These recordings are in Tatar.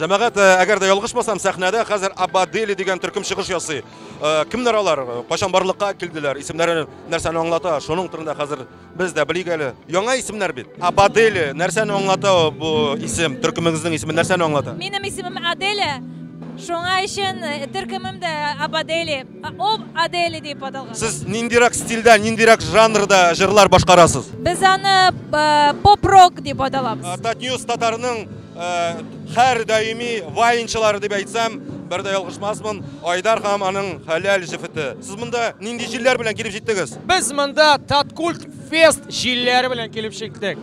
Җәмәгать, әгәр дә ялгышмасам, сәхнәдә хәзер Абадели дигән төркем чыгыш ясый. Кемнәр алар? Кайчан барлыкка килделәр? Исемнәре нәрсәне аңлата? Шуның турында хәзер без дә белик әле. Яңа исемнәр бит. Абадели нәрсәне аңлата бу исем? Төркемегезнең исеме нәрсәне аңлата? Минем исемем Аделя. Шуңа өчен төркемем дә Абадели, Об Адели дип аталган. Сез ниндирәк стильдә, ниндирәк жанрда җырлар башкарасыз? Без аны поп-рок дип аталабыз. Татньюс татарның һәр даими вайнчылары дип әйтсәм, бер дә ялгышмасмын, Айдар һәм аның хәләл җефете. Сез монда нинди җилләр белән килеп җиттегез? Без монда Таткульт фест җилләре белән килеп җиттек.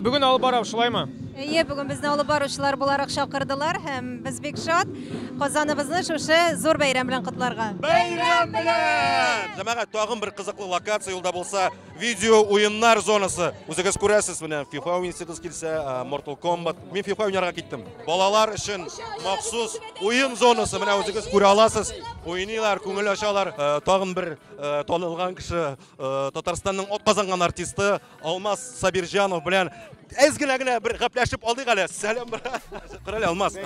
Бүген алып барабыз, шулаймы? Әйе, бүген безне алып баручылар буларак чакырдылар һәм без бик шат Казаныбызны шушы зур бәйрәм белән котларга. Бәйрәм белән! Җәмәгать, тагын бер кызыклы локация юлда булса, видео уеннар зонасы. Үзегез күрәсез, менә FIFA уйныйсыгыз килсә, Mortal Kombat. Мин FIFA уйнарга киттем. Балалар өчен махсус уен зонасы. Менә үзегез күрә аласыз. Уйныйлар, күңел ачалар. Тагын бер танылган кеше, Татарстанның атказанган артисты Алмаз Сабирҗанов белән әз генә генә бер гәпләшеп алдык әле. Сәлам, брат. Кара әле, Алмаз.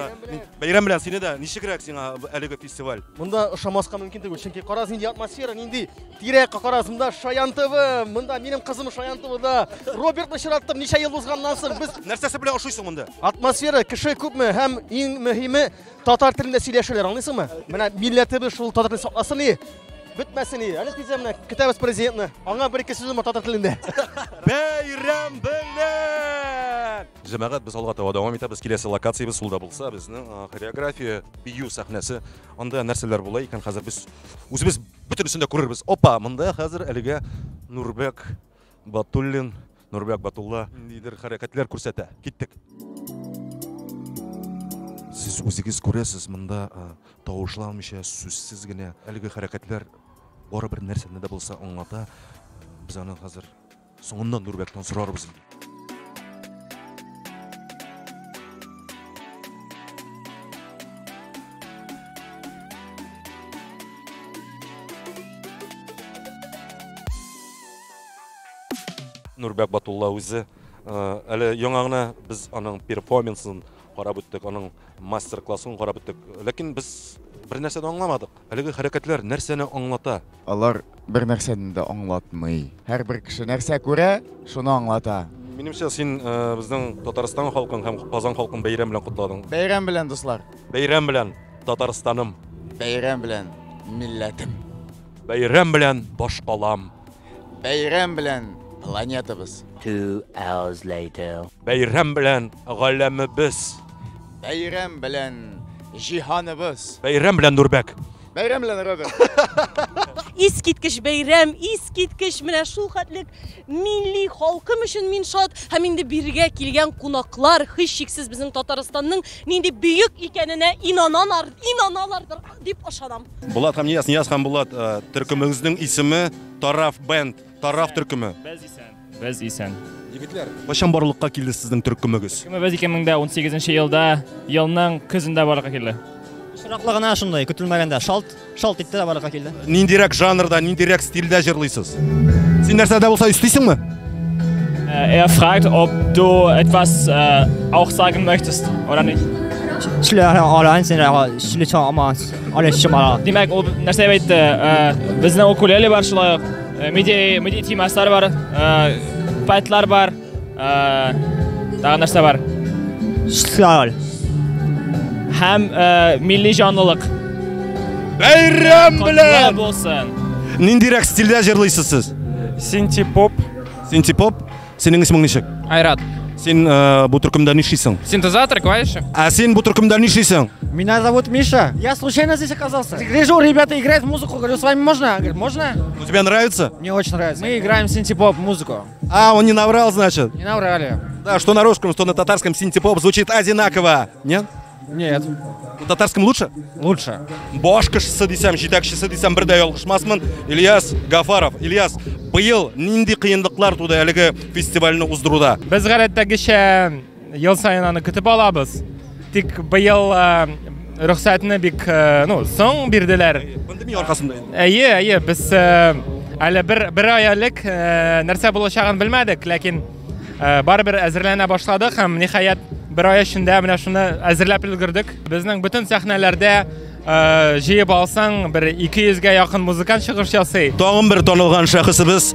Бәйрәм белән сине дә. Ничегрәк сиңа әлеге фестиваль? Монда ошамаска мөмкин түгел, чөнки карагыз нинди атмосфера, нинди тирә-якка карагыз. Монда Шаян ТВ, монда минем кызым Шаян ТВда. Робертны очраттым, ничә ел узганнан соң без Нәрсәсе белән ошыйсың монда? Атмосфера, кеше күпме һәм иң мөһиме татар телендә сөйләшәләр, аңлыйсыңмы? Менә милләтебез шул татар телен сакласын и, бетмәсен и. Әле тиздән менә көтәбез президентны. Аңа бер-ике сүзем бар татар телендә. Бәйрәм белән! Җәмәгать, без алга таба дәвам итәбез. Киләсе локациябез ул да булса безнең хореография, бию сәхнәсе. Анда нәрсәләр була икән, хәзер без үзебез бөтенесен дә күрербез. Опа, монда хәзер әлегә Нурбәк Батуллин, Нурбәк Батулла ниндидер хәрәкәтләр күрсәтә. Киттек. Сез үзегез күрәсез, монда тавышланмыйча, сүзсез генә әлеге хәрәкәтләр барыбер нәрсәне дә булса аңлата. Без аны хәзер соңыннан Нурбәктән сорарбыз инде. Нурбәк Батулла үзе әле яңа гына без аның перформансын карап үттек, аның мастер-классын карап үттек. Ләкин без бер нәрсә дә аңламадык. Әлеге хәрәкәтләр нәрсәне аңлата? Алар бер нәрсәне дә аңлатмый. Һәрбер кеше нәрсә күрә, шуны аңлата. Минемчә, син безнең Татарстан халкын һәм Казан халкын бәйрәм белән котладың. Бәйрәм белән, дуслар! Бәйрәм белән, Татарстаным! Бәйрәм белән, милләтем! Бәйрәм белән, башкалам! Бәйрәм белән, планетабыз! Two hours later. Бәйрәм белән, галәмебез! Бәйрәм белән, җиһаныбыз! Бәйрәм белән, Нурбәк! Бәйрәм белән, Роберт! Искиткеч бәйрәм, искиткеч, менә шул хәтлек милли халкым өчен мин шат. Һәм инде бирегә килгән кунаклар, һичшиксез безнең Татарстанның нинди бөек икәненә инаналар, инаналардыр дип ышанам. Булат һәм Нияз, Нияз һәм Булат, төркемегезнең исеме Тараф бенд, Тараф төркеме. Без исән. Без исән. Егетләр, кайчан барлыкка килде сезнең төркемегез? Төркемебез 2018 елда, елның көзендә барлыкка килде. Очраклы гына шундай, көтелмәгәндә шалт, шалт итте дә барлыкка килде. Ниндирәк жанрда, ниндирәк стильдә җырлыйсыз? Син нәрсә дә булса өстисеңме? Er fragt, ob du etwas auch sagen möchtest oder nicht. Димәк, ул нәрсә дип әйтте? Безнең укулеле бар шулай ук, миди, миди темасылар бар, пэтлар бар, тагын нәрсә бар? Һәм милли җанлылык. Бәйрәм белән! Булсын! Ниндирәк стильдә җырлыйсыз сез? Синти-поп. Синти-поп? Синең исемең ничек? Айрат. Син бу төркемдә нишлисең? Синтезатор, клавиши. Ә син бу төркемдә нишлисең? Меня зовут Миша. Я случайно здесь оказался. Гляжу, ребята играют музыку. Говорю, с вами можно? Говорит, можно? Ну, тебе нравится? Мне очень нравится. Мы играем синтепоп музыку. А, он не наврал, значит? Не наврали. Да, что на русском, что на татарском синтепоп звучит одинаково. Нет? Нет. На татарском лучше? Лучше. Баш кешесе дисәм, җитәкчесе дисәм, бер дә ялгышмасмын. Ильяс Гафаров. Ильяс, быел нинди кыенлыклар туды әлеге фестивальне уздыруда? Без гадәттәгечә ел саен аны көтеп алабыз. Тик быел рөхсәтне бик, ну, соң бирделәр. Пандемия аркасында инде. Әйе, әйе, без әле бер ай элек нәрсә булачагын белмәдек, ләкин барыбер әзерләнә башладык һәм ниһаять Бер ай эчендә менә шуны әзерләп өлгердек. Безнең бөтен сәхнәләрдә җыеп алсаң, бер 200гә якын музыкант чыгыш ясый. Тагын бер танылган шәхесебез,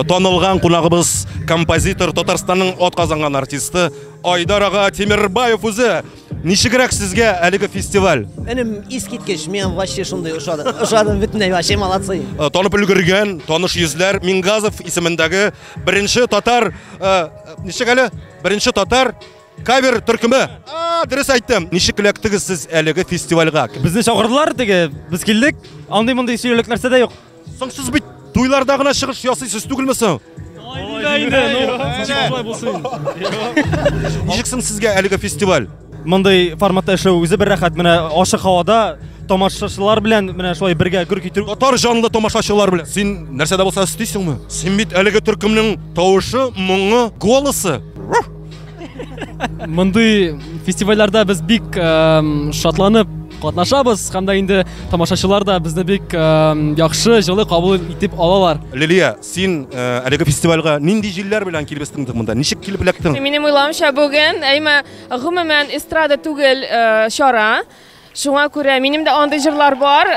танылган кунагыбыз, композитор, Татарстанның атказанган артисты Айдар ага Тимербаев үзе. Ничегрәк сезгә әлеге фестиваль? Энем, искиткеч, миңа вообще шундый ошады. Ошады бөтенләй, вообще молодцы. Танып өлгергән таныш йөзләр Мингазов исемендәге беренче татар, ничек әле? Беренче татар кавер төркеме. А, дөрес әйттем. Ничек эләктегез сез әлеге фестивальгә? Безне чакырдылар теге, без килдек. Андый-мондый сөйләрлек нәрсә дә юк. Соң сез бит туйларда гына чыгыш ясыйсыз түгелме соң? Инде, ну, ничек шулай булсын. Ничек соң сезгә әлеге фестиваль? Мондый форматта эшләү үзе бер рәхәт. Менә ачык һавада тамашачылар белән менә шулай бергә гөр китерү. Татар җанлы тамашачылар белән. Син нәрсә дә булса өстисеңме? Син бит әлеге төркемнең тавышы, моңы, голосы. Мондый фестивальләрдә без бик шатланып катнашабыз һәм дә инде тамашачылар да безне бик яхшы, җылы кабул итеп алалар. Лилия, син әлеге фестивальгә нинди җилләр белән килеп өстең монда? Ничек килеп эләктең? Минем уйлавымча, бүген, әмма гомумән эстрада түгел чара. Шуңа күрә минем дә андый җырлар бар.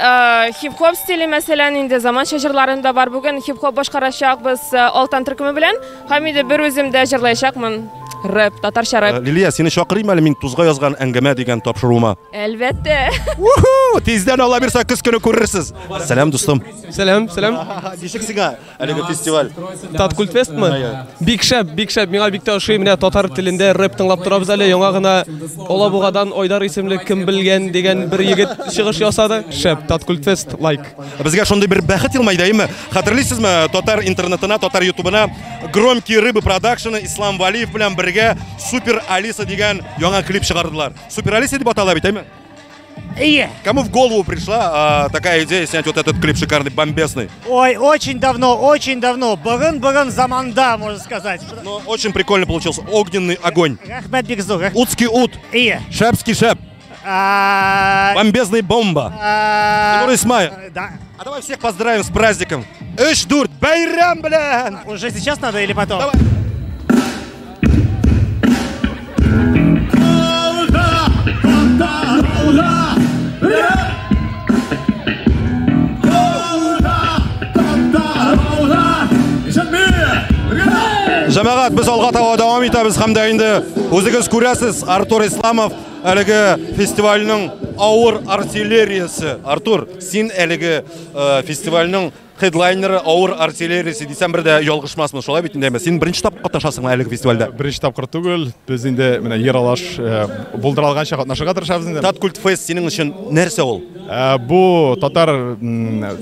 Хип-хоп стиле, мәсәлән, инде заманча җырларым да бар. Бүген хип-хоп башкарачакбыз Алтан төркеме белән. Һәм инде бер үзем дә җырлаячакмын. Рэп, татарча рэп. Лилия, сине чакырыйм әле мин тузга язган әңгәмә дигән тапшыруыма. Әлбәттә. Уху! Тиздән Алла бирсә көз көне күрерсез. Сәлам, дустым. Сәлам, сәлам. Ничек сиңа әлеге фестиваль? Таткультфестмы? Бик шәп, бик шәп. Миңа бик тә ошый. Менә татар телендә рэп тыңлап торабыз әле. Яңа гына Алабугадан Айдар исемле кем белгән дигән бер егет чыгыш ясады. Шәп, Таткультфест лайк. Безгә шундый бер бәхет елмайды, әйеме? Хәтерлисезме, татар интернетына, татар ютубына Громкие рыбы продакшены Ислам Валиев белән бергә Супер Алиса дигән яңа клип чыгардылар. Супер Алиса дип атала бит, әйме? Ие. Кому в голову пришла такая идея снять вот этот клип шикарный, бомбезный? Ой, очень давно, очень давно. Борын-борын заманда, можно сказать. Но очень прикольно получился. Огненный огонь. Рәхмәт бик зур. Утский ут. Ие. Шәпский шәп. Бомбезный бомба. Тимур Исмаев. Да. А давай всех поздравим с праздником. Өч, дүрт, бәйрәм белән! Уже сейчас надо или потом? Давай. Җәмәгать, без алга таба дәвам итәбез һәм дә инде үзегез күрәсез, Артур Исламов әлеге фестивальнең авыр артиллериясе. Артур, син әлеге фестивальнең хедлайнеры, авыр артиллериясе дисәм бер дә ялгышмасмын, шулай бит инде? Син беренче тапкыр катнашасыңмы әлеге фестивальдә? Беренче тапкыр түгел, без инде менә Ералаш булдыра алганча катнашырга тырышабыз инде. Таткультфест синең өчен нәрсә ул? Бу татар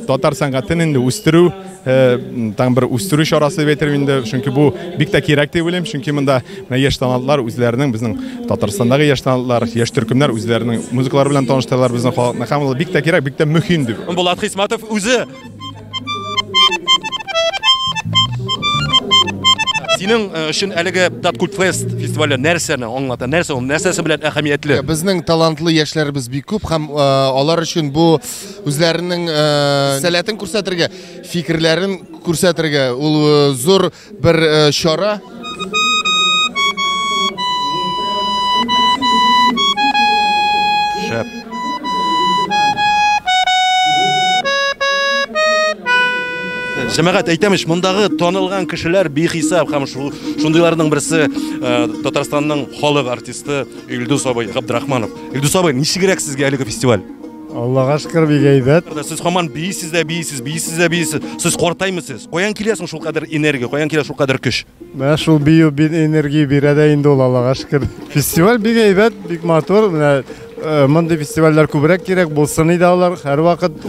татар сәнгатен инде үстерү, тагын бер үстерү чарасы дип әйтер инде, чөнки бу бик тә кирәк дип уйлыйм, чөнки монда менә яшь талантлар үзләренең безнең Татарстандагы яшь талантлар, яшь төркемнәр үзләренең музыкалары белән таныштыралар безнең халыкны һәм ул бик тә кирәк, бик тә мөһим дип. Булат Хисматов үзе. Синең өчен әлеге Таткультфест фестивале нәрсәне аңлата? Нәрсә ул? Нәрсәсе белән әһәмиятле? Безнең талантлы яшьләребез бик күп һәм алар өчен бу үзләренең сәләтен күрсәтергә, фикерләрен күрсәтергә ул зур бер чара. Шәп. Җәмәгать, әйтәм ич, мондагы танылган кешеләр бихисап һәм шундыйларның берсе Татарстанның халык артисты Илдус абый Габдрахманов. Илдус абый, ничегрәк сезгә әлеге фестиваль? Аллага шөкер, бик әйбәт. Сез һаман биисез дә биисез, биисез дә биисез. Сез картаймысыз. Каян килә соң шулкадәр энергия, каян килә шулкадәр көч? Менә шул бию энергия бирә дә инде ул, Аллага шөкер. Фестиваль бик әйбәт, бик матур. Менә мондый фестивальләр күбрәк кирәк булсын иде алар һәрвакыт.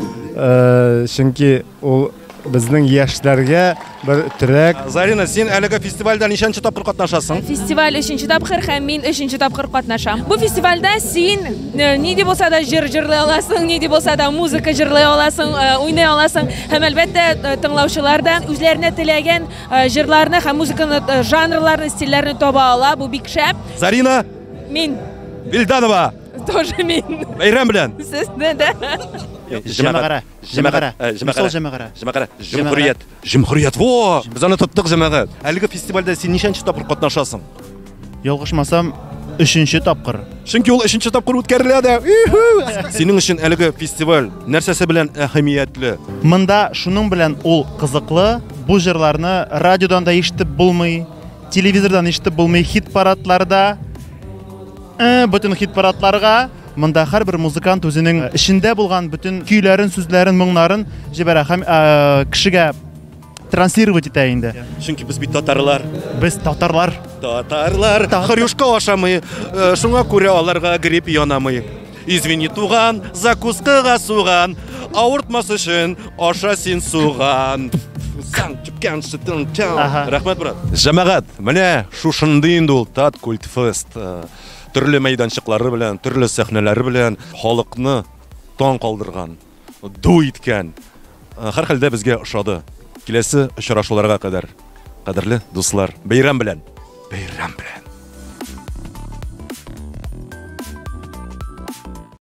Чөнки ул безнең яшьләргә бер терәк. Зарина, син әлеге фестивальдә ничәнче тапкыр катнашасың? Фестиваль өченче тапкыр һәм мин өченче тапкыр катнашам. Бу фестивальдә син нинди булса да җыр җырлый аласың, нинди булса да музыка җырлый аласың, уйный аласың һәм әлбәттә тыңлаучылар да үзләренә теләгән җырларны һәм музыканы, жанрларны, стильләрне таба ала. Бу бик шәп. Зарина? Мин. Вильданова. Тоже мин. Бәйрәм белән. Сезне дә. Җәмәгать, җәмәгать, җәмәгать, җәмәгать, җөмһүрият, җөмһүрият, во! Без аны тоттык, җәмәгать. Әлеге фестивальдә син ничәнче тапкыр катнашасың? Ялгышмасам, Өченче тапкыр. Чөнки ул өченче тапкыр үткәрелә дә. Синең өчен әлеге фестиваль нәрсәсе белән әһәмиятле? Монда шуның белән ул кызыклы, бу җырларны радиодан да ишетеп булмый, телевизордан ишетеп булмый, хит-парадларда, э, бөтен хит-парадларга монда һәрбер музыкант үзенең эчендә булган бөтен көйләрен, сүзләрен, моңнарын җибәрә һәм э, кешегә транслировать итә инде. Чөнки без бит татарлар. Без татарлар. Татарлар хрюшка ашамый, э, шуңа күрә аларга грипп янамый. Извини, туган, закускага суган, авыртмас өчен аша син суган. Рәхмәт, брат. Җәмәгать, менә шушындый инде ул Тат Культ Фест. Э, төрле мәйданчыклары белән, төрле сәхнәләре белән халыкны таң калдырган. Ду иткән. Э, һәрхәлдә безгә ошады. Киләсе очрашуларга кадәр, кадерле дуслар, бәйрәм белән! Бәйрәм белән!